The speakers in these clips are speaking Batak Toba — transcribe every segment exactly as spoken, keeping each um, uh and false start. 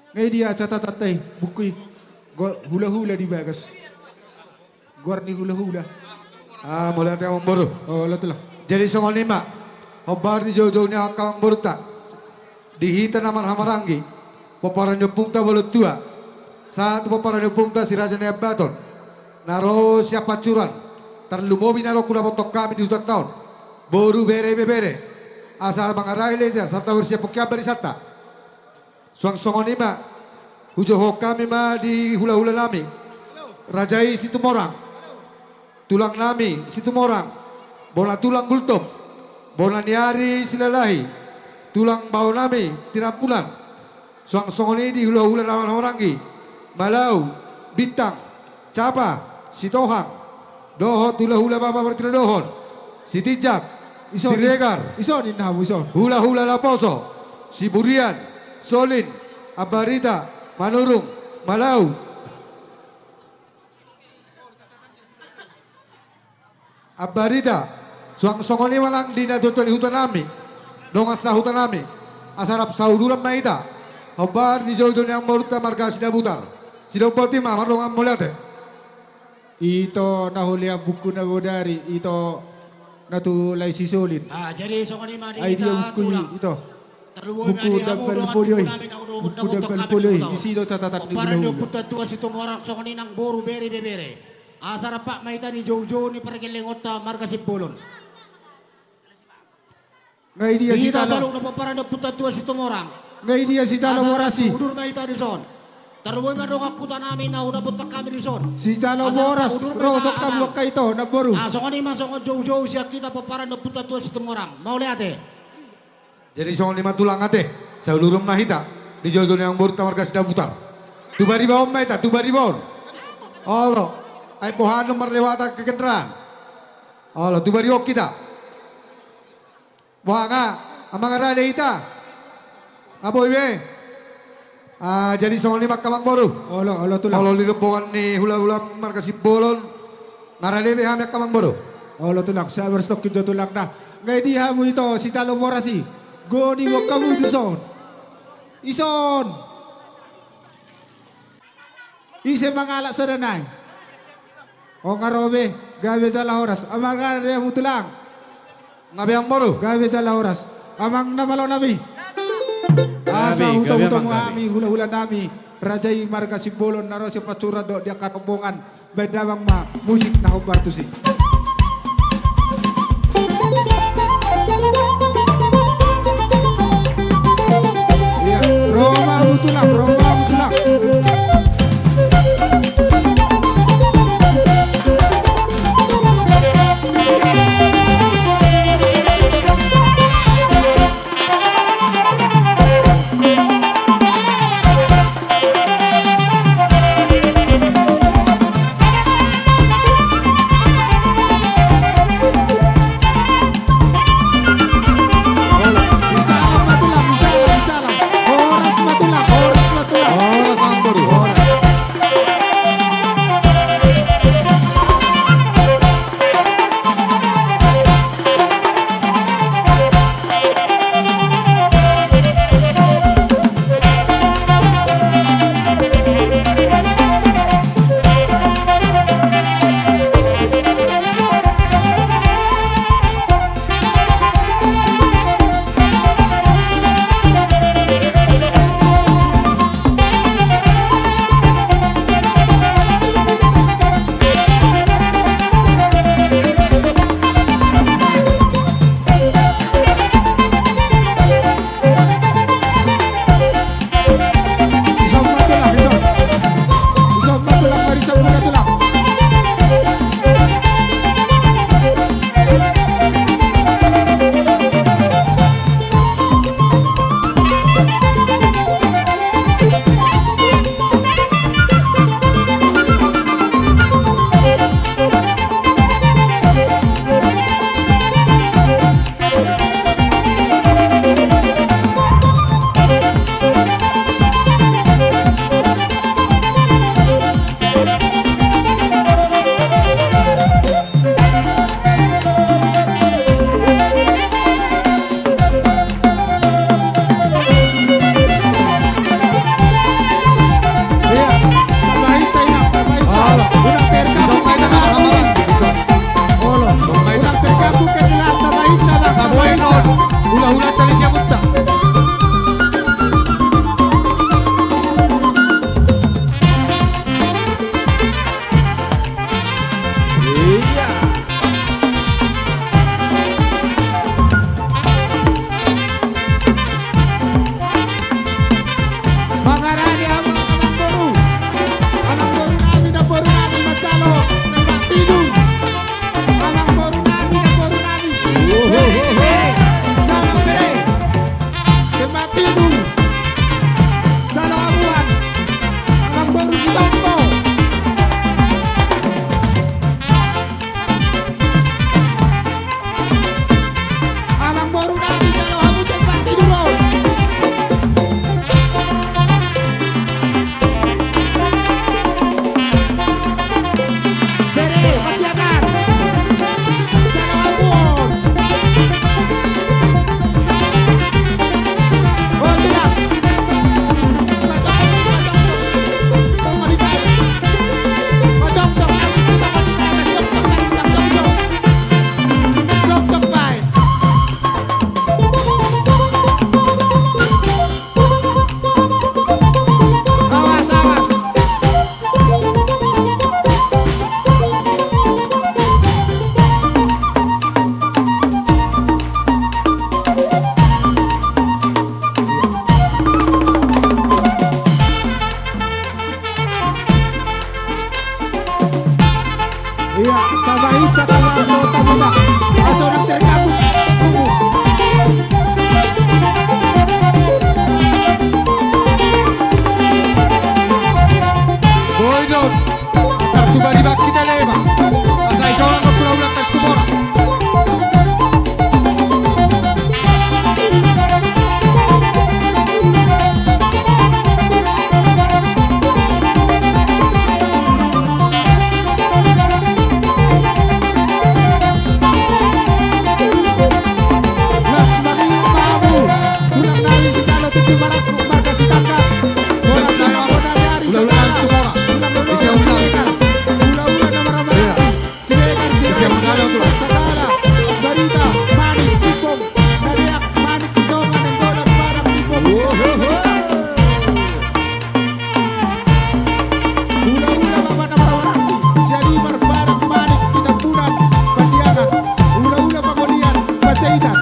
Nga i dia catatanta i, buku i. Go-, hulahula di bagas. Goar ni hulahula. Ah, mauliate amangboru. Olo tulang. Jadi songon i ma. Hombar di joujou ni angka amangborunta. Di hita na marhahamaranggi. Pomparan ni ompunta Bolon Tua. Sahat tu pomparan ni ompunta Si Raja Naiambaton. Na ro sian Pancuran. Tarlumobi na ro hudapothon hami di hutanta on. Boru, bere, ibebere. Asa mangarai hita, asa tabersiaphon hami barisanta. Suang songon i ma, hujouhon hami ma di hulahulanami, raja i Situmorang, tulangnami Situmorang, bona tulang Gultom, bona ni ari Silalahi, tulang baonami Tinambulan, suang songon i di hulahula na marhahamaranggi, Malau, Bintang, Capa, Sitohang, dohot hulahula bapa martinodohon, Sitinjak, ison, Siregar, ison, ninna hamu ison. Hulahula naposo, Siburian, Solin, Ambarita, Manurung, Malau, Ambarita, suang songon i ma nang di natuatua ni hutanami, dongan sahutanami, asa rap sauduran ma hita, hombar di joujou ni amangborunta marga Sidabutar. Sidok boti ma, mardongan mauliate. Ito na hulehon buku na bodari, ito na tu lae Sisolin. Ah, jadi songon i ma di hita tulang. Ai dia buku i, ito. Buku Dambal Polio i. Buku Dambal Polio i, disi do catatan ni hulahula. Pomparan ni ompunta tua Situmorang songon i nang boru, bere, ibebere. Asa rap ma hita di joujou ni pargellengonta marga Simbolon. Nga i dia sicalo. Hita saluhutna pomparan ni ompunta tua Situmorang. Nga i dia sicalo boras i. Asa rap udur ma hita dison. Tarlumobi ma dongan hutanami na hudapothon hami dison. Sicalo boras, ro songon hamu angka ito, namboru. Ah, songon i ma songon joujou sian hita pomparan ni ompunta tua Situmorang. Mauliate. Jadi songon i ma tulang ate, sauduran ma hita di joujou ni amangborunta marga Sidabutar. Tu bariba on ma hita, tu bariba on. Olo, ai boha do marlewatan kegenderan. Olo, tu bariba on hita. Boha nga, amang, rade hita. Nga boi be. Ah, jadi songon i ma angka amangboru. Olo, olo tulang. Olo, di rombongan ni hulahula marga Simbolon. Nga rade be hami angka amangboru. Olo tulang, sabar stok ijo tulang na. Nga i dia hamu ito, sicalo boras i. Goni boan hamu tuson. Ison. Ise mangalap sada nai. O nga ro be, gabe jala horas. Amang, rade hamu tulang. Nga be amangboru. Gabe jala horas. Amang na malo nami. Asa hutomu hami, hulahulanami. Raja i marga Simbolon, na ro sian Pancuran dohot di angka rombongan. Baen damang ma musik na hombar tusi. Ia, ro ma hamu tulang, ro ma hamu tulang. Horas ma tulang, horas ma tulang, horas ma Sitombo. Amang boru nami, jalo hamu tempat tidur on. Bere, Mas Yakan. Jalo hamu on. Ia, tamba ica kawan lo tabuka. Aso nang tergabung. Boi do. Antar tuba di baki tele ma. Asa isolan do pula ulang tas tu bola. Las mani mamu. Tulang nami sijalo tintin marangkup marga Sitanggang. Bola tulang, bola dari saudara. Tulang lolo. Isi ulang. Hula-hula nama ramai. Siregar, Siregar, Sagala, Barita, Manik, Ipong, Dadeak, Manik, Tonga, Nenggolan, Barak, Ipong, Siregar, Barita. Hula-hula mama na marwara, Sialimar, Barak, Manik, Pitambunan, Pandiangan, hula-hula pangolian, Panjaitan.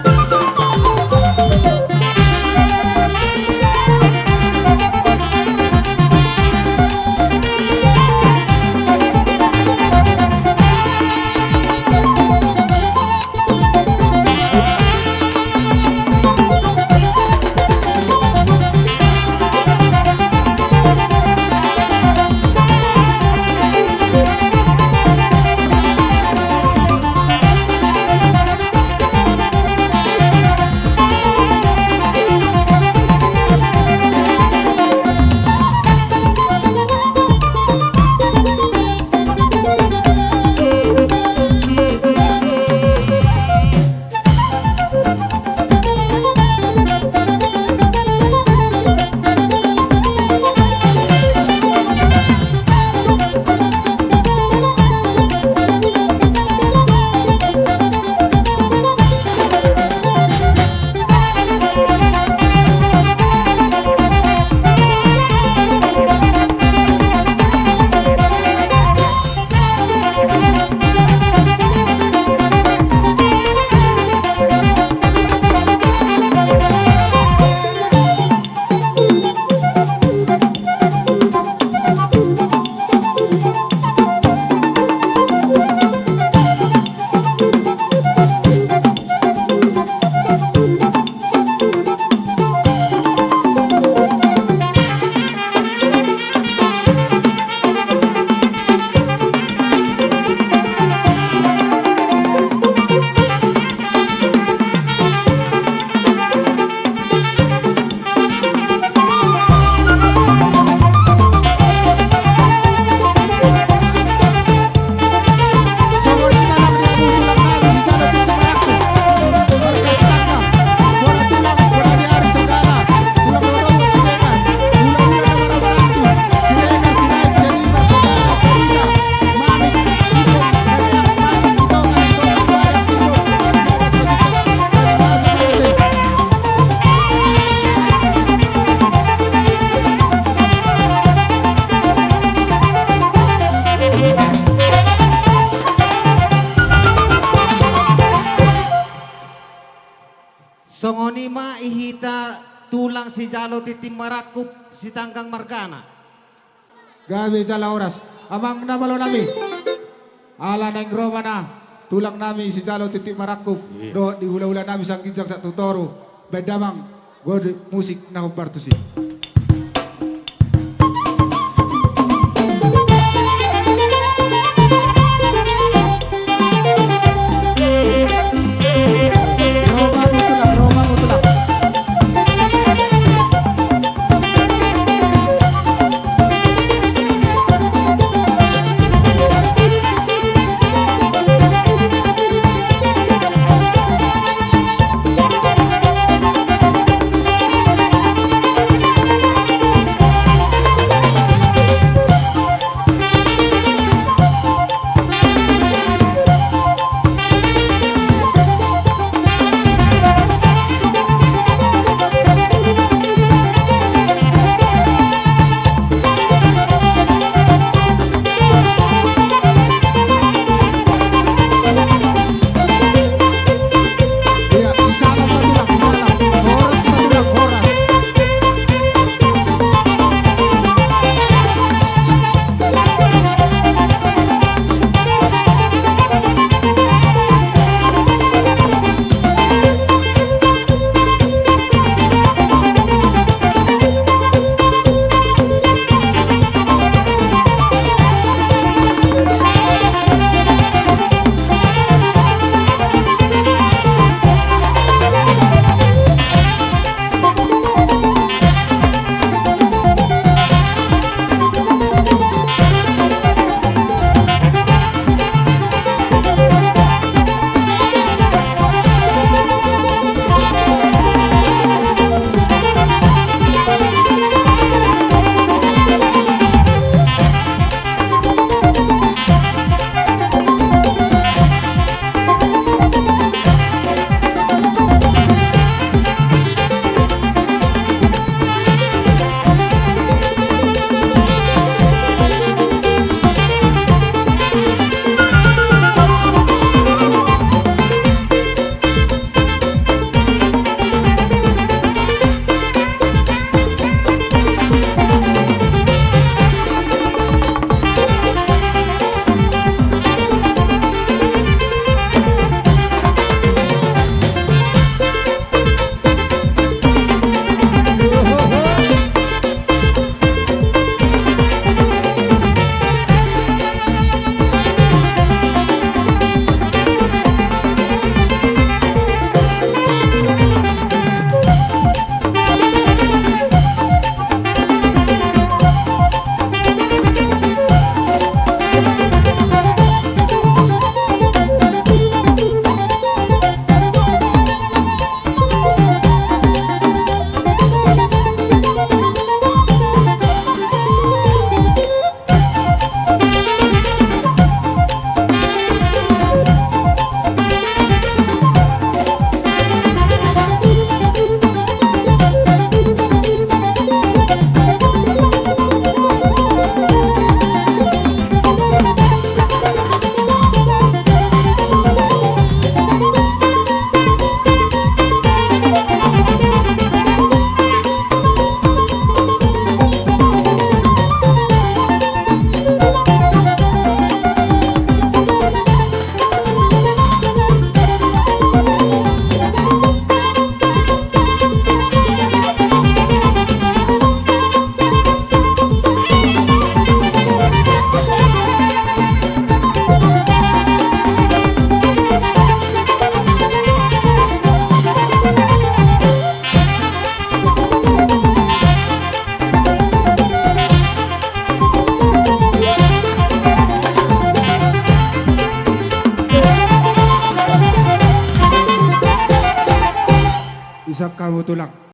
Songon i ma i hita tulang sijalo tintin marangkup Sitanggang margana. Gabe jala horas. Amang na malo nami. Ala naeng ro ma na tulang nami sijalo tintin marangkup. Iya. Dohot di hula-hula nami sian ginjang sahat tu toru. Baen damang godang musik na hombar tusi. Isap hamu tulang.